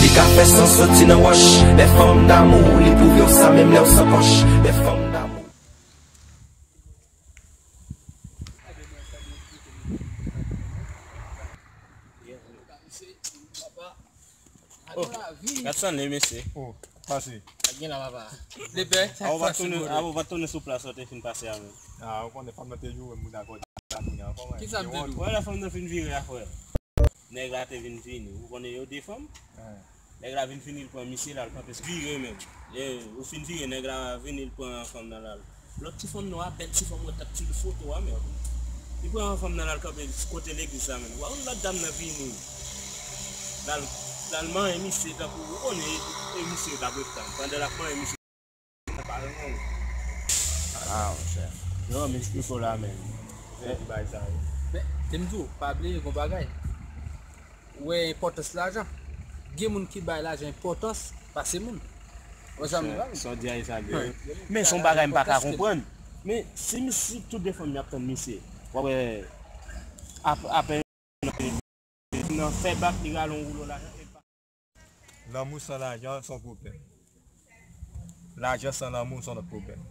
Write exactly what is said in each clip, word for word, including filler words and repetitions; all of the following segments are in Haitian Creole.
Li ka fè san soti nan wòch. Lè fanm damou, li pwouve w sa menm lè w san pòch. Lè fanm damou. Oh, gad sa n le mesye. Oh, pase. Gad gen la papa. Lepè. Avan w pa t tounen, avan w pa t tounen sou plas ou te fin pase a menm. Ah, ou konnen fanm nan te joure m, mouda kò. Kisa m te di w? Wè lè fanm nan fin vire a frè. Nèg la te vin vini. Ou konnen yo de fanm? Nèg la vin fini, l pran misye, l al kanpe, vire menm. Lè ou fin vire, nèg la vini, l pran fanm nan, l al. Lòt ti fanm nan, a bèl ti fanm, mwen t ap tire foto a, men. Li pran fanm nan, l al kanpe kote legliz la, men. Wè, yon lòt dam nan vini. L al, l al manyen misye, tankou, ou konnen, e misye yo t ap ret tann. Pandan l ap manyen misye, Ah, monchè. Non, m esplike w la, men. Fè ti bagay sa yo. Men, te m di w, pa bliye gon bagay. Ou wè enpòtans lajan. Gen moun ki bay lajan enpòtans pase moun. Wè sa m di la, wi. Sa w di a, e sa l ye. Men se yon bagay m pa ka konprann. Men si, si tout de fanm y ap tann misye, w ap wè ap-, apre nan fè bak, li rale yon woulo lajan. Lanmou san lajan, se yon pwoblèm. Lajan san lanmou, se yon lòt pwoblèm.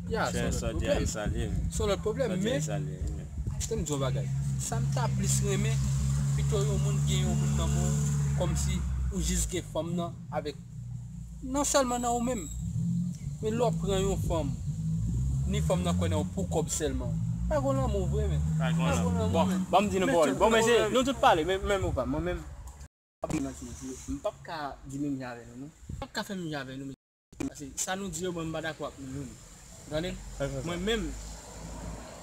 Ya, se yon lòt pwoblèm. Se yon lòt pwoblèm, men, tann m di yon bagay. Sa m ta plis renmen, pito yon moun gen yon moun nan men w, kòmsi ou jis gen fanm nan avèk, non sèlman nan ou menm, men lè w pran yon fanm, ni fanm nan kwè nan ou pou kòb sèlman. Pa gon lanmou vre, men. Pa gon lanmou. Bon, ban m di nou pawòl. Bon, mesye, nou tout pale, men, men ou pa, mwen menm, pa vle manti, mesye, m p ap ka di menm jan avè nou, non. M p ap ka fè menm jan avè nou, mesye. Paske sa nou di yo, mwen, m pa dakò ak nou, non. Tande? Mwen menm,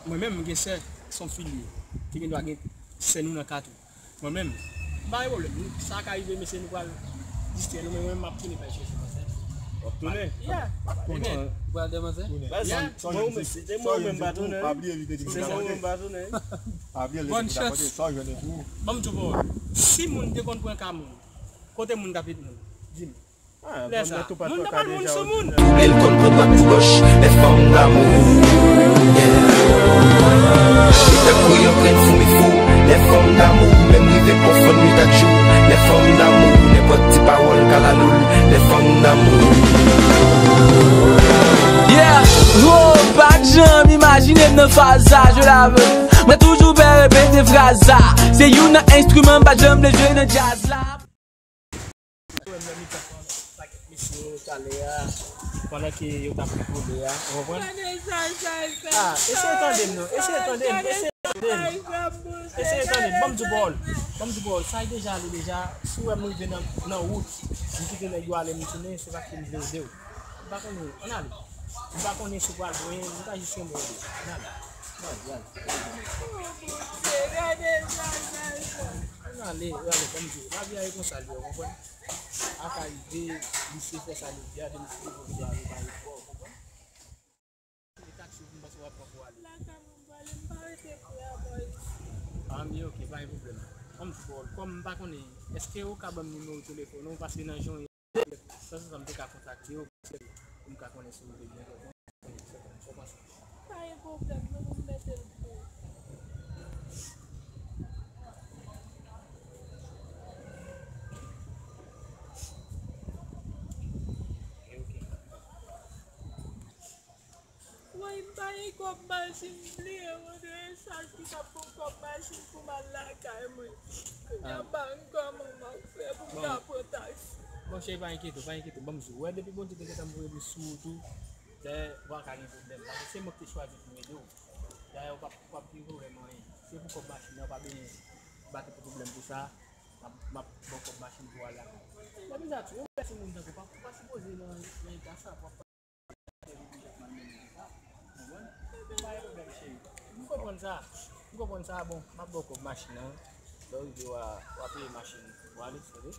mwen menm, m gen sè, se yon fi l ye. Ki gen dwa gen sè nou nan ka tou. Mwen menm, m pa gen pwoblèm. Sa ka rive, mesye, nou pral distrè nou, men mwen menm, m ap tounen bay chèche manzè. W ap tounen? Yeah. Tounen. Ou pral de manzè? Yeah. Mwen, mwen, se te mwen menm, m pa tounen. Se mwen menm, m pa tounen. Bòn chans. Ban m di w pawòl. Si moun te konn pran ka moun, kote moun t ap met moun? Di m. Lè sa, moun nan pa t wè n sou moun. Double l konn pran dwat pou gòch, lè fanm damou. Yeah. Li tankou yon grenn foumi fou, lè fanm damou. Menm rive konfonn nwit ak jou, lè fanm damou. Nenpòt ti pawòl ka lalou l, lè fanm damou. Yeah, oh, pa t janm imajine m nan faz sa, je l'avais. Mwen toujou pè repete fraz sa. Se youn nan enstriman m pa t janm vle jwe nan djaz la. Wè m nan mitan pakèt mesye yo talè a, pandan ke yo t ap rigole a, ou konprann? Gade sa, sa, sa. Ah, eseye tande m non, eseye tande m, eseye tande m. Eseye tande m, ban m di w pawòl. Ban m di w pawòl, sa deja ale deja, si w wè m rive nan, nan wout, m kite nèg yo ale, m tounen, se paske m vle ede w. M pa konnen, ann ale. M pa konnen si w pral lwen, m ta jis renmen ede w. Ann ale. Ann ale, ann ale. Ann ale, ann ale, ban m di w. Lavi a e konsa l ye, ou konprann? A ka rive, misye fè sa li di a, depi misye rive, misye ale, pa rive, ou konprann? E taksi ou vin panse w ap pran pou ale. Lakay mwen prale, m pa rete frè a, boy. Ah, men ok, pa gen pwoblèm. Ban m di w, kòm m pa konnen, èske ou ka ban m nimewo telefòn ou, paske nan jan w ye, san, san, san m te ka kontakte w, pou m ka konnen si w te byen, ou konprann? Pa gen pwoblèm, non, m mete l pou ou. Woy, m pa gen kòb machin, m bliye rantre, sa ki t ap pran kòb machin pou m al lakay mwen. Kounye a, pa m kòman m ap fè pou m ka pran taksi. Monchè, pa enkyete w, pa enkyete w. Ban m di w, wè, depi Bondye te gentan voye li sou wout ou, lè w pa ka gen pwoblèm. Paske se mwen ki te chwazi pou m ede w. Dayè, w p ap, w p ap gen pwoblèm anyen. Se pou kòb machin nan, w pa bezwen bati pou pwoblèm pou sa. M ap, m ap ba w kòb machin pou w al lakay. Mwen bizati, yon bèl timoun tankou w pa, w pa sipoze nan, nan eta sa, w ap Ou konprann sa? Ou konprann sa? Bon, m ap ba w kòb machin nan. Lè w rive, w a, w a peye machin. W a ale, tande? Lè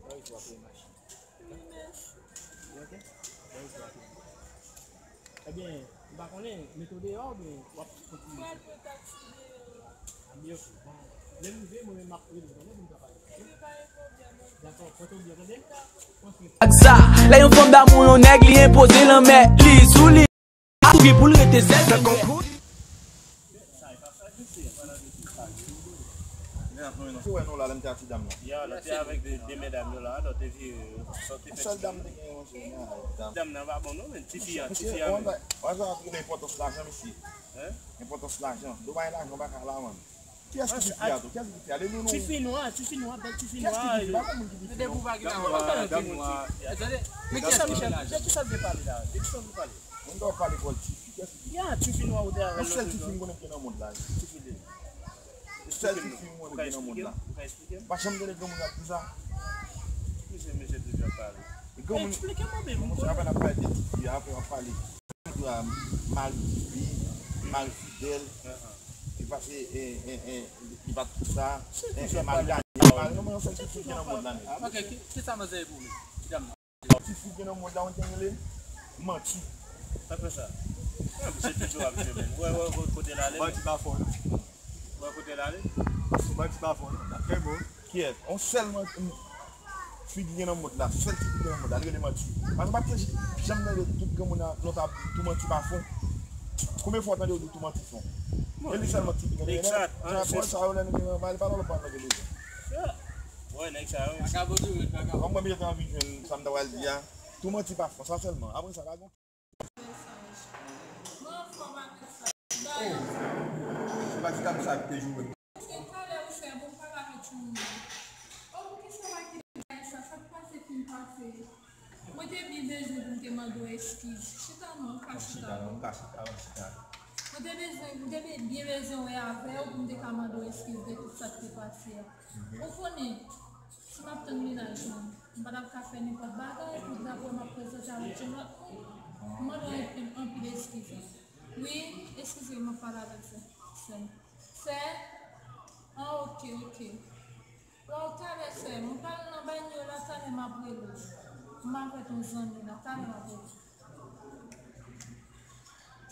w rive, w a peye machin. Wi, mèsi. Wi, ok? Lè w rive, w a peye machin. Ebyen, m pa konnen, mete w deyò oubyen w ap kontinye? Pral pran taksi deyò a. Ebyen, ok. Bon, lè m rive, mwen menm m ap rele w, tande, pou n ka pale. Ebyen, pa gen pwoblèm, ok. Dakò, pòte w byen, tande? Dakò. Ak sa, lè yon fanm damou yon nèg, li enpoze lanmè, li sou li. Asoupi pou l rete sèl. Ou wè nou la, lè m te ak ti dam nan. Ya, lò te avèk de, de medam yo la, lò te vire, sòti fè ti dam nan. Dam nan pa bon non, men ti fi a, ti fi a menm. Wè sa, wè sa, enpòtans lajan, mesye. Hein? Enpòtans lajan. Lè w pa gen lajan, w pa ka la, man. Kiyès ki tifi a tou? Kiyès ki tifi a? Lè nou, nou. Tifi nwa, tifi nwa, bèl tifi nwa. Kiyès ki tifi? Pa konn moun ki tifi, non. Tande pou pa gen la. Tande, men kiyès ki tifi? De kisa w te pale la? De kisa w te pale? Moun ta pale kòl tifi. Kiyès ki tifi? Ya, tifi nwa ou te avè l. Yon sèl tifi m konnen ki gen nan mond la. Tifi de. Yon sèl tifi m konnen ki gen nan mond la. Ou ka eksplike m? Ou ka eksplike m? Pa janm tande granmoun ap di sa. Ki se mesye toujou ap pale? Granmoun. Eksplike m anpil, m konnen. Apèn ap pale de tifi, apre ap pale. Mari tifi, mari fidèl, li pase, e, e, e, li pa t pou sa, e, e, mari gaye, mari, non, men yon sèl tifi gen nan mond la, nèg. Ok, ki, ki sa manzè ye pou ou menm? Ti dam nan. Tifi gen nan mond la, ou te rele manti. Sa fè sa. Misye toujou ap jwe menm. Wè, wè, wè, kote l ale. Manti pa fò, non. Wè, kote l ale. Manti pa fò, non. Daprè mwen. Kiyès? On sèl manti. Fi ki gen nan mond la, sèl tifi ki gen nan mond la, li rele manti. Paske m pa t janm tande tout granmoun nan lòt ap di tou manti pa fon. Konbyen fwa w tande yo di tou manti fon? E li sèlman tifi ki gen nan mond la. Sa yo lè nou gen nan pale, pale lòt pale nan gen bezwen. Wè, nèg sa yo. Vagabon di wi, vagabon. Kòm mwen, m te anvi jwenn sa m ta pral di a. Tou manti pa fon, sa sèlman. Apre sa, pa gen. Mwen anfòm avèk sa. Se pa ti dam sa ki te joure m. Paske talè ou fè bon pale avèk yon moun. O, poukisa w pa kite bagay sa, sa k pase fin pase. Mwen te byen bezwen pou m te mande w eskiz. Chita non, ou ka chita non. Ou ka chita, ou chita. Mwen te bezwen, mwen te be-, byen bezwen wè avè w pou m te ka mande w eskiz de tout sa k te pase a. Ou konnen, si m ap tann mennaj mwen, m pa t ap ka fè nenpòt bagay pou dapre m ap prezante avèk yon lòt moun. M mande w anpil, anpil eskiz. Wi, eskize m, m ap pale avèk sè, sè m. Sè? An, oke, oke. Bon, talè sè m, m pral nan banyo la, talè m ap rele w. M avèk yon zanmi la, talè m ap rele w.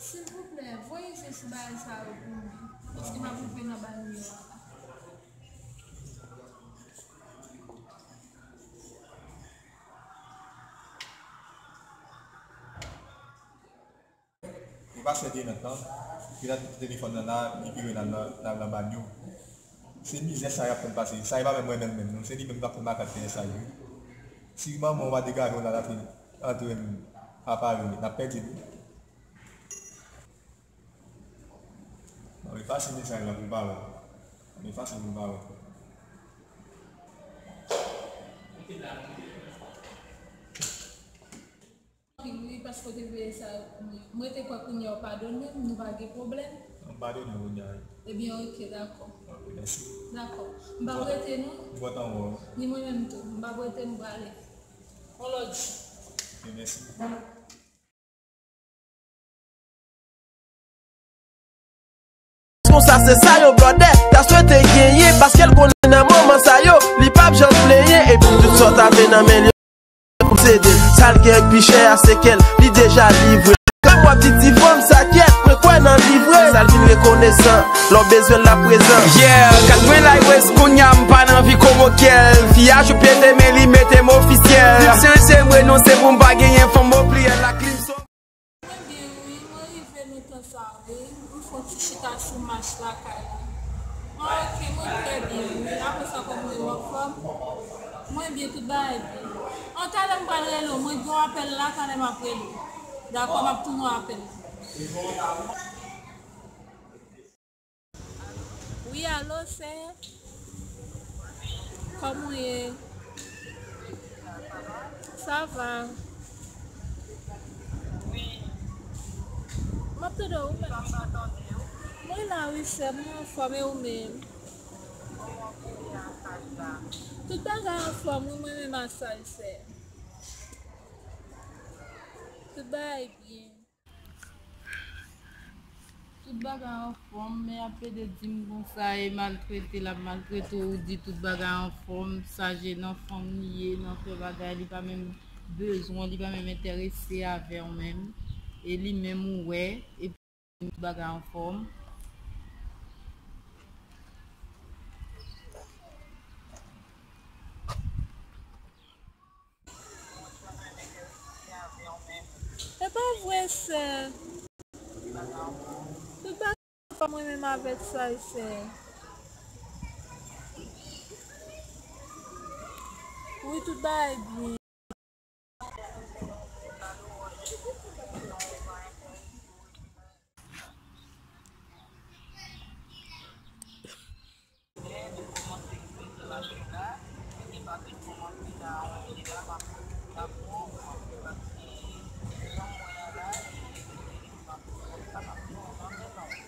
Silvouplè, voye je sou bagay sa yo pou mwen, paske m ap rive nan banyo a la. Li pa sèten nan tan, li la kite telefòn nan la, li vire nan, nan, nan, nan banyo. Se mizè sa y ap fè l pase. Sa e pa menm mwen menm menm non. Se li menm k ap fè makat peye sa yo. Si manman w pa degaje w nan latrin antre m apa yo, n ap pèdi l wi. Ban m efase mesaj la pou l pa wè. Ban m efase pou l pa wè. Wi, paske w te voye sa pou mwen. Mwen te kwè kounye a w padone m, nou pa gen pwoblèm. M padone w kounye a wi. Ebyen, oke, dakò. Oke, mèsi. Dakò. M p ap rete non. M kontan wè w. Ni mwen menm tou. M p ap rete, m prale. On lòt jou. Oke, mèsi. Konsa se sa yo blòdè ta swete genyen, paske l konnen nan moman sa yo li p ap janm plenyen, epi tout sa w ta vle nan men li yo pou sede l. Sa l gen k pi chè a se kè l, li deja livre. Lè w ap di ti fanm sa kyèt, mwen kwè nan livre. Sa l vin rekonesan, lè w bezwen l la prezan. Yeah, kat mwen la wès kounye a m pa nan vi kowokyèl. Fi a jou pete men li mete m ofisyèl. Li chanje m renonse pou m pa genyen fanm o pliyèl la klim so. Mwen byen wi, mwen rive nan tan sa wi. M fè yon ti chita sou mach lakay la. Ah, ok, mwen trè byen wi. Apre sa, kòm mwen anfòm, mwen byen, tout bagay byen. An, talè m pral rele w, mwen gen yon apèl la, talè m ap rele w. Dakò, m ap tounen yon apèl. Wi, alo, sè. Kòman w ye? Sa va. M ap tande w, ou menm? Mwen la, wi, sè, mwen anfòm, e ou menm? Tout bagay anfòm, wi, mwen menm ak sa, wi, sè. Tout bagay byen. Tout Bagay anfòm, men ap plede di m konsa e maltrete l ap maltrete w, ou di tout bagay anfòm, sa je nan fanm li ye, nan fè bagay, li pa menm bezwen, li pa menm enterese avè w menm, e li menm ou wè, epi tout bagay anfòm. E pa vre, sè. Tout bagay pa mwen menm avèk sa, sè. Wi, tout bagay byen.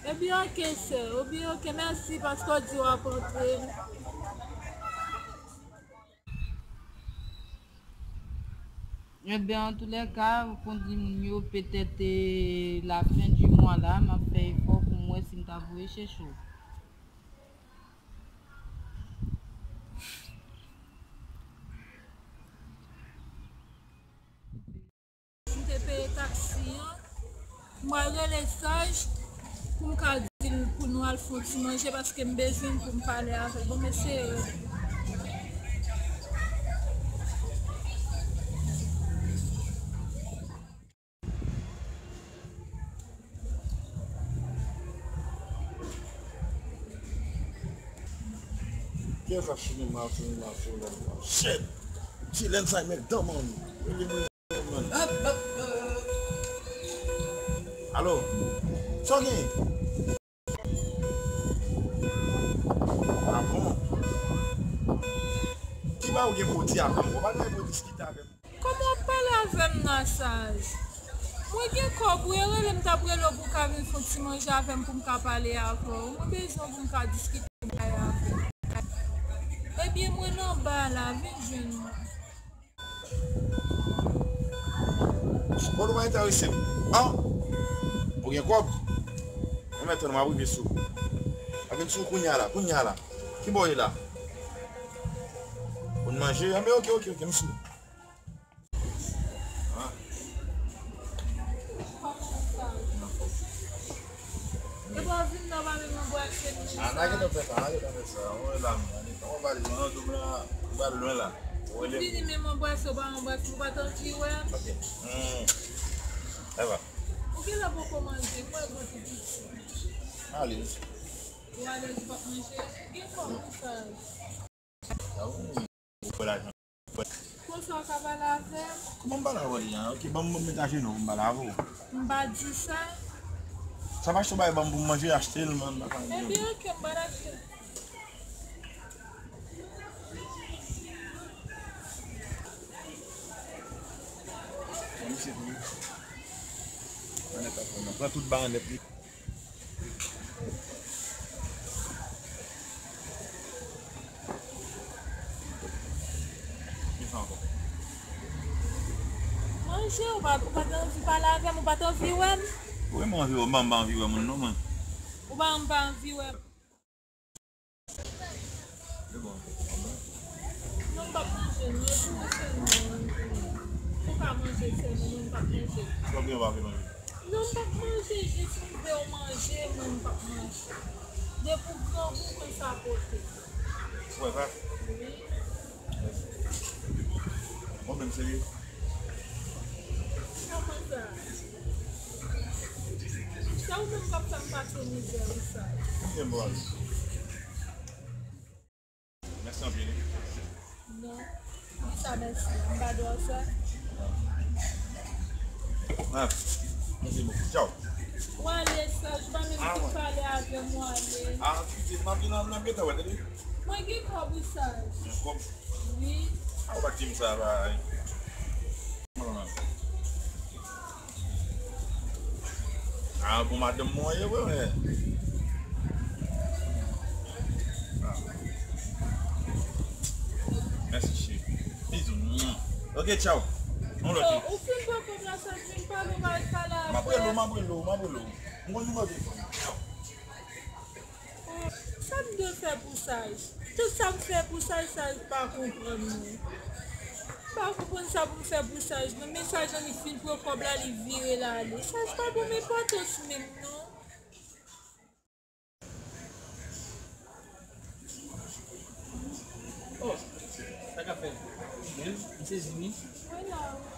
Ebyen, oke, sè. Ebyen, oke, mèsi paske w di w ap antre. Ebyen, antoulèka, ou konn di moun yo, petèt, e, lafen di mwa la, m ap fè efò pou m wè si m ta voye chèche w. M te peye taksi an. Mwen rele Saj pou m ka di l pou nou al fè yon ti manje paske m bezwen l pou m pale avè l. Bon, mesye. Kiyès ap chini mal, chini mal, chini mal? Shit! Ti Lensay McDonald. Alo? Sa w genyen? Ah bon? Ki bagay ou gen pou w di avè m? Ou pa gen pou w diskite avè m? Kòman w ap pale avè m nan, Saj? Mwen gen kòb, wi, e rele m t ap rele w pou w ka vin fè yon ti manje avè m pou m ka pale avè w. Mwen bezwen w pou m ka diskite yon bagay avè w. Ebyen, mwen anba la, vin jwenn mwen. Bon, ou pa enterese m. An? Ou gen kòb? Mwen mèt tann, m ap rive sou ou. M ap vin sou ou kounye a la, kounye a la. Ki bò w ye la? Pou n manje? Anben, oke, oke, oke, m sou. An? Epa w vin nan pa menm anbrase m menm. Ah, n a gentan fè sa, n a gentan fè sa. Ou wè la, m, an, anba li, nan do m la, ou pral lwen la. Ou vini menm anbrase, ou pa anbrase m, ou pa t anvi wè m. Ok. Hmm. Eva. Ou genlè poko manje, m wè gwo ti piti. Alèz. Ou alèz, ou p ap manje? Gen kòb wi, Saj. Ah wi. Ou pran lajan. Konsa w ka pale avè m? Kòman m pale avè w li a? Ok, ban m, ban m met ajenou pou m pale avè w. M pa di sa. Sa m achte w bay ban m pou m manje, achte l, man, m pa ka. Ebyen, ok, m pral achte l. Ban misye tou wi. Annette ap pran, pran tout bagay Annette li. Kisa ankò? Manje, ou pa, ou pa t anvi pale avè m, ou pa t anvi wè m? Wi, mwen anvi wè w, m pa anvi wè moun non, mwen. Ou pa, m pa anvi wè m. Se bon. Non, m p ap manje, non. E pou ou sèlman, ou ka manje sèlman, mwen m p ap manje. Sa w gen w pa vle manje? Non, m p ap manje, jis m vle w manje, mwen m p ap manje. Depi w grangou, konn sa pote. Ou wè sa? Wi. Mèsi. Mwen menm serye. Kòman sa? Se ou menm k ap fè m pase mizè wi, Saj. Konbyen m pral? Mèsi anpil wi. Non. Di sa mèsi. M pa dwe w sa. Ah, mèsi bokou. Tchaw. Ou ale, Saj, ou pa menm fin pale avè m, ou ale. Ah, eskize m, m ap vin, m ap gentan wè, tande. Mwen gen kòb wi, Saj. Gen kòb? Wi. Ah, ou pa t di m sa, ba. Ah, bon, madanm mwen ye vre, men. Ah. Mèsi, cheri. Bizou. Ok, tchaw. On lòt. Ou fin pran kòb la, Saj, vin pale, ou pa ret pale avè m. M ap rele w, m ap rele w, m ap rele w. M konn nimewo telefòn ou. Tchaw. Sa m dwe fè pou Saj? Tout sa m fè pou Saj, Saj pa konprann mwen. M pa konprann sa pou m fè pou Saj, non. Men Saj, li fin pran kòb la, li vire l ale. Saj pa ban m enpòtans menm, non. Oh, sa k ap fèt? Men, m sezi wi.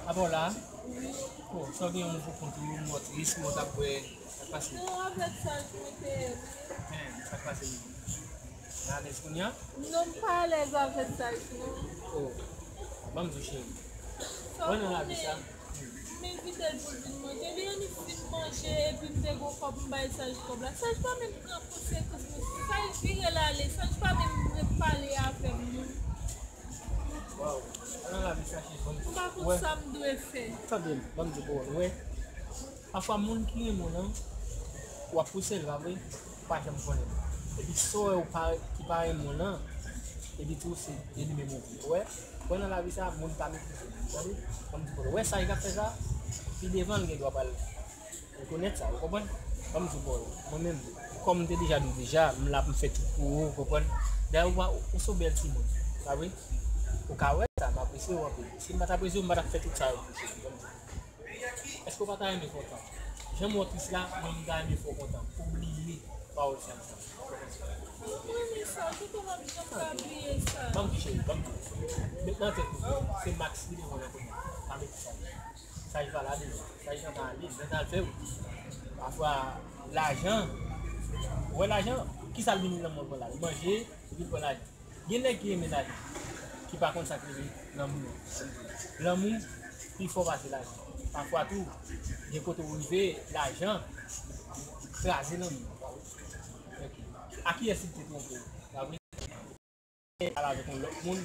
Apa w la? Wi. Oh, sa w gen yon nouvo kont ou, m wè w tris, m wè w t ap bwè. Sa k pase? Non, avèk Saj mwen te ye. Hen, sa k pase menm? Ou alèz kounye a? Non, m pa alèz avèk Saj, non. Oh, ban m di w cheri. Sa w konnen, m envite l pou l vin manje. Li annik fin manje, epi m te gon kòb, m bay Saj kòb la. Saj pa menm pran konsekans mwen. Saj vire l ale. Saj pa menm ret pale avè m, non. Waw. Nan lavi sa, cheri. M pa konn sa m dwe fè. Tande m, ban m di w pawòl, ou wè. Pafwa, moun ki renmen w lan, w ap pouse l, pa vre? Ou pa janm konnen. Epi sa w wè ou pa, ki pa renmen w lan, epi tou se, e li menm ou vle. Ou wè? Ou wè nan lavi sa, moun pa meprize moun, tande? Ban m di w pawòl, ou wè sa li t ap fè sa, pi devan l gen dwa pral rekonèt sa, ou konprann? Ban m di w pawòl, mwen menm, kòm m te deja di w deja, m la pou m fè tout pou ou, ou konprann? Dayè, ou pa, ou se yon bèl timoun, pa vre? Ou ka wè sa, m apresye w anpil. Si m pa t apresye w, m pa t ap fè tout sa yo pou ou, cheri, ban m di w. Èske w pa ta renmen kontan? Jan m wè w tris la, mwen m ta renmen fè w kontan. Pou w bliye pawòl sa yo. Mwen renmen sa, kòman m ap janm ka bliye sa? Ban m di cheri, ban m di. Met nan tèt ou, se Max ki devan nan kounye a. Pa met Saj. Saj pa la deja. Saj nan ta ale, nan ta al fè wout. Pafwa, lajan, ou wè lajan, kisa l vin nan mwen pran la? L manje, epi l pran lajan. Gen nèg ki renmen lajan, ki pa konn sa k rele lanmou an. Lanmou pi fò pase lajan. Pafwa tou, gen kote ou rive, lajan kraze lanmou an. Ok. A kiyès li te twonpe w? Pa vre? Al avèk yon lòt moun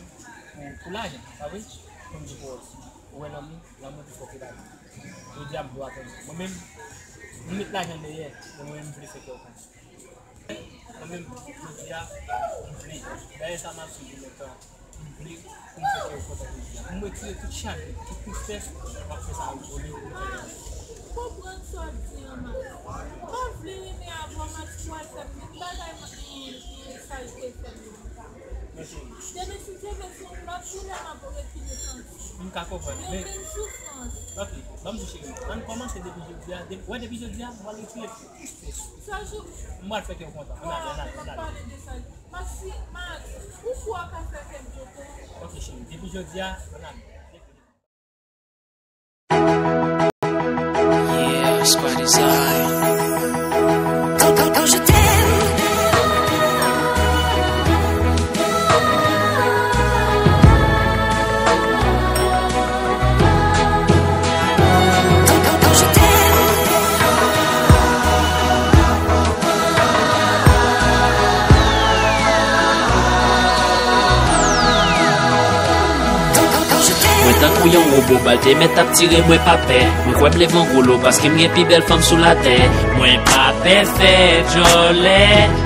pou, pou lajan, pa vre? Kòm di pawòl, ou wè lanmou, lanmou pi fò ke lajan. Jodi a m dwe atann. Mwen menm, m met lajan dèyè, men mwen menm m vle fè kè w kontan. Mwen menm, jodi a, m vle. Dayè sa m ap di w pou lontan. M vle pou m fè kè w kontan jodi a. Pou m retire tout chagrè, tout tristès, m ap fè sa revole pou m fè kè w kontan. Konprann sa w ap di an, Max. M pa vle renmen avè w, Max, pou w al fè m menm bagay, m, m, Saj te fè m nan ka. Demen si Dye vle, se yon lòt koulè m ap retounen santi. M ka konprann, men. Yon grenn soufrans. Ok, ban m di cheri, ann kòmanse depi jodi a. Depi, wè, depi jodi a, m pral retire tout tristès. Saj ou. M pral fè kè w kontan. Ann ale, ann ale, ann ale. Pale de Saj. Max, Max, ou kwè w ka fè kè m kontan? Ok, cheri, depi jodi a, ann ale. Yeah, squad is high. Quand, quand, quand je t'aime. Quand, quand, quand je t'aime. Mwen tankou yon wobo bal te mèt ap tire, mwen pa pè. Mwen kwè m leve yon gwo lo paske m gen pi bèl fanm sou latè. Mwen pa pè fè djòlè,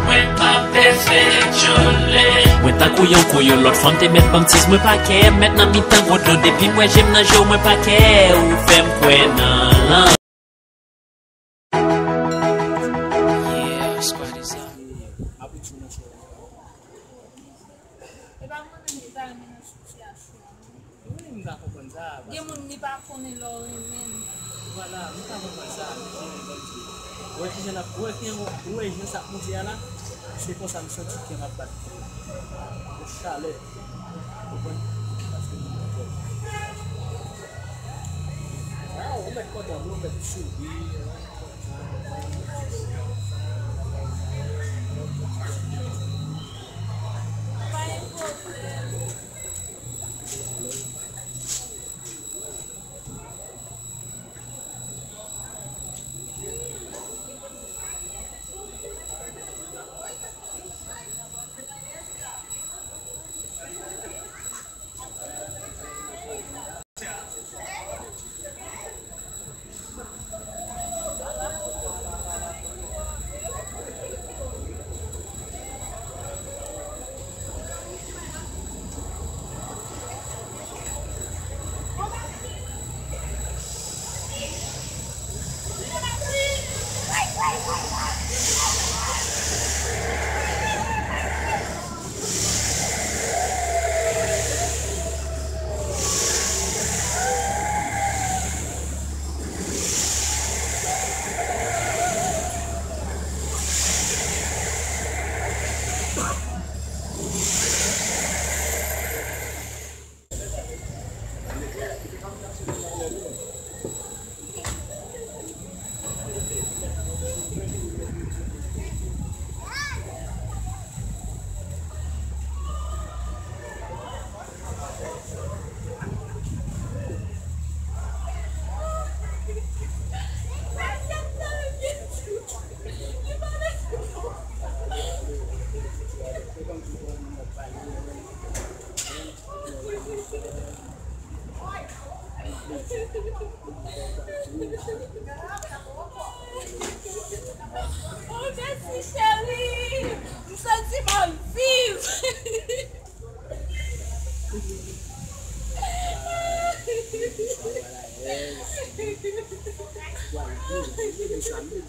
mwen pa pè fè djòlè. Mwen tankou yon koyo, lòt fanm te mèt ban m tiz, mwen pa kè. M mèt nan mitan gwo dlo, depi m wè je m nan je w, mwen pa kè. Ou fè m kwè nan lan. Yeah, squad is up. Apre ti nan chè. E pa mwen menm ki pa renmen nan sitiyasyon an, non. Wi, m ka konprann sa, paske gen moun li pa konnen lè w renmen l. Vwala, m ka konprann sa, men jan l ap di. Ou wè kijan l ap, ou wè kijan, ou wè jan sa ap monte a la? Se konsa m santi kè m ap bat pou ou. Yon chalè. Ou konprann? Paske m kontan. Ah, ou mèt kontan, ou mèt souri. Pa gen pwoblèm.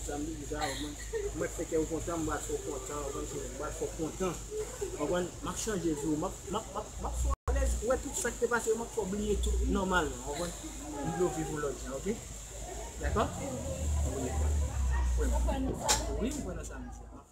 Sa m di w sa, w konprann? Mwen fè kè w kontan, m pral fè w kontan, w konprann? M pral fè w kontan. W konprann? M ap chanje vi w, m ap, m ap, m ap, m ap fè w alèz, ou wè tout sa k te pase yo, m ap fè w bliye tout nòmalman, w konprann? M vle w viv yon lòt jan, oke? Dakò? Wi, m kwè nan sa m di a.